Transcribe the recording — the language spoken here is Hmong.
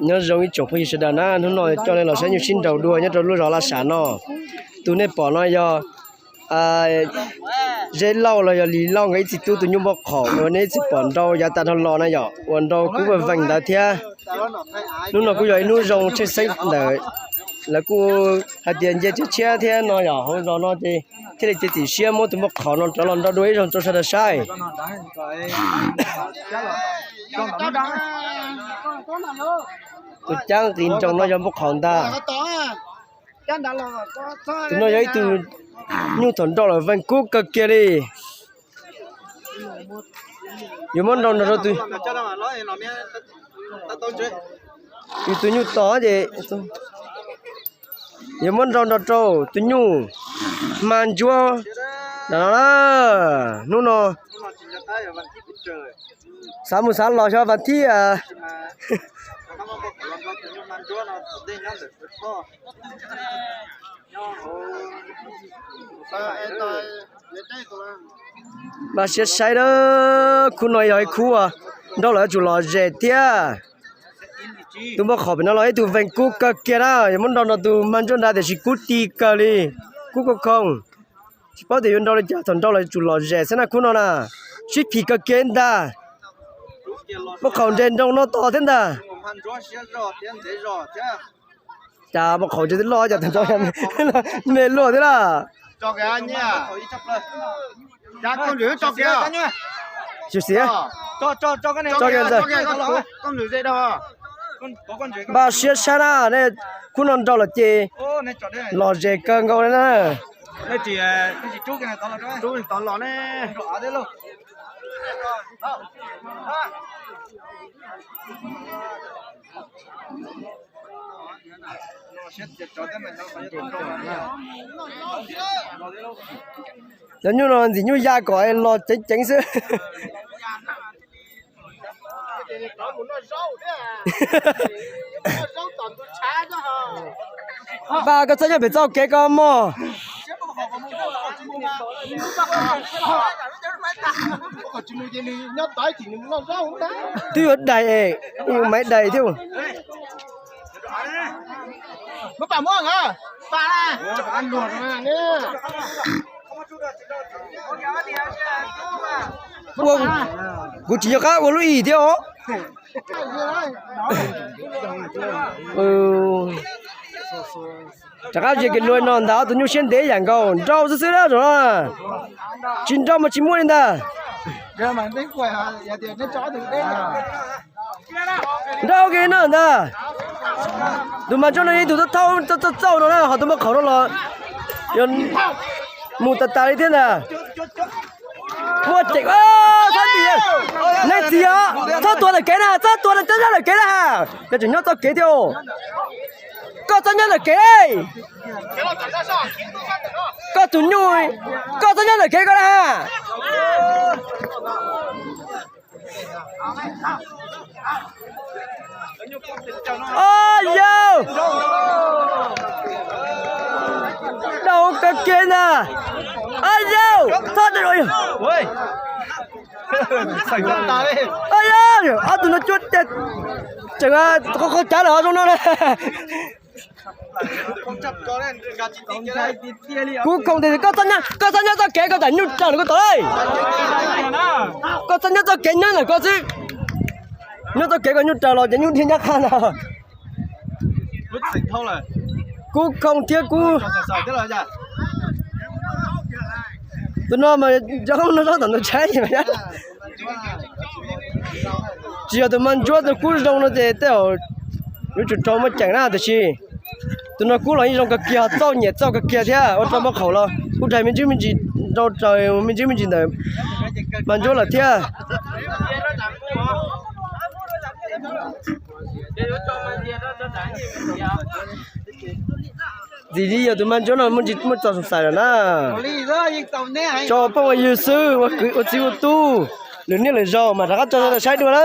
Nyob zoo ib tsoom phooj ywg sawv daws na, hnub no coj nej los saib nyuj sib nraus dua nyob rau lub zos Laj Sam no. Tus nej pom no yog Zeb Lauj los yog Lis Lauj nkawd ib txiv tub tus nyuj npauj qhaum uas nej ib txwm pom nrau yav tas dhau los na yom, uas nrau kub veej veej ntawd thiab. Hnub no kuj yog ib hnub zoo tshwj xeeb ntawm lawv kuj hais tias nce tshiab tshiab thiab no yom, hauv zos no ces thiaj li txiav txim siab muab tus npauj qhaum no rov los nrau dua ib zaug rau sawv daws saib. Tus cab nqis nroos no yog npauj qhaum ntag. Tus no yog ib tug nyuj thaum nrau lawm veej kub kawg kiag li. Yuav muab nrau nrog rau tus, tus nyuj tom ces yuav muab nrau nrog rau tus nyuj hma ntsuab no na. Hnub no xav mus xav los xyov vas thib npaj siab saib na. Khub no yog ib khub nrau lawm yuav tsum lom zem thiab. Tus npauj qhaum pem no los ib tug veej kub kawg kiag na, yuav muab nrau nrog tus hma ntsuab nrad tiam sis kub ti kawg li, kub khoov khoov. Tsis paub tias yuav nrau li cas, thaum nrau los yuav tsum lom zem xwb na khub no na. Sib phim kawg kiag ntag. Npauj qhaum nres nroo no tos thiab ntag. Cas npauj qhaum nres twb loj cas thaum nrau me luaj thiab lawm. Tsis xiav. Npaj siab saib na, khub no nrau lawm ces lom zem kawg nkaus li na. Cov nyuj no ntxim nyuj ya kom los ceev ceev xwb. Npaj, koj txhob nyob pem txoj kev ko mog. Twb yuav dais, maiv dais thiab. Ua, kuv tsis nco qab ua lub ib thiab os. Rov qab ze kev lua no ntag, ob tug nyuj siab ntev yam nkaus, nrau xwb xwb na, tsis nrau mas tsis muaj li ntag. Nrau kiag no ntag. Tus mas ntsuab no ib tug txawj txauj no na, ho tus npauj qhaum no los yog mus tas tas li thiab ntag. Muaj ceem, txhob ntim, nej txiv os, txhob tuav ntawm kev na, txhob tuav cov nyob ntawm kev na, yog tseem nyob txoj kev thiab. Koj txhob nyob ntawm kev, koj tus nyuj, koj txhob nyob ntawm kev koj na. Au yau, dau kawg kiag ntag. Au yau, txhob, au yau, ob tug no cuab tseem qhov qhov cav lawm zoo no na. Kuv khoom tias koj txhob nyob txoj kev, koj tam nyuj raws lawm koj tod. Koj txhob nyob txoj kev, nyob ntawm koj xwb. Nyob txoj kev koj nyuj raws los ces nyuj dhia nyab qha ntag. Kuv khoom thiab kuv, tus no mas zoo no zaub tom ntug tshaib. Tsis yog tus mas ntsuab tus kub zoo no ces tej zaum yuav tsum raug muaj ceem na, tiam sis tus no kub los yeej zoo kawg kiag, txauj nyiam txauj kawg kiag thiab, ua rau npauj qhaum los kuj raug me ntsis me ntsis, raug raws me ntsis me ntsis ntawm mas ntsuab lawm thiab. Ntxim li yog tus mas ntsuab no muaj ntsis muaj txaus xav xaim lawm na. Tso phooj ywg xwb, ua kwv ua txiv ua tub, lwm niaj lwm zaus mas rov qab tso rau saib dua na.